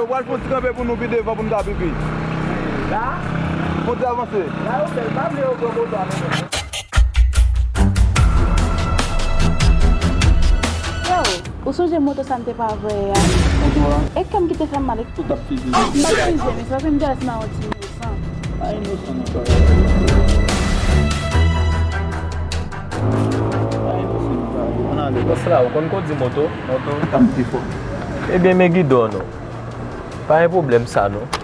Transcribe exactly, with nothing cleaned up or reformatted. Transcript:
W al fè yon ti kanpe pou nou pi devan pou nou ka pipi. La? Fè yon ti avanse. La yo fè l, pa vle yo pran moto a menm. Yo, ou sonje moto sa m te pa voye a? Moto a? E kè m ki te fè m mal. Tout ap fizi. M pa fizi, men se paske m te wè se nan yon ti inosan. Pa inosan nan bagay la. Pa inosan nan bagay la. Ann ale. Bòs la, ou konn kondi moto? Moto, tanm pi fò. Ebyen, men gidon non. Pa gen pwoblèm sa non.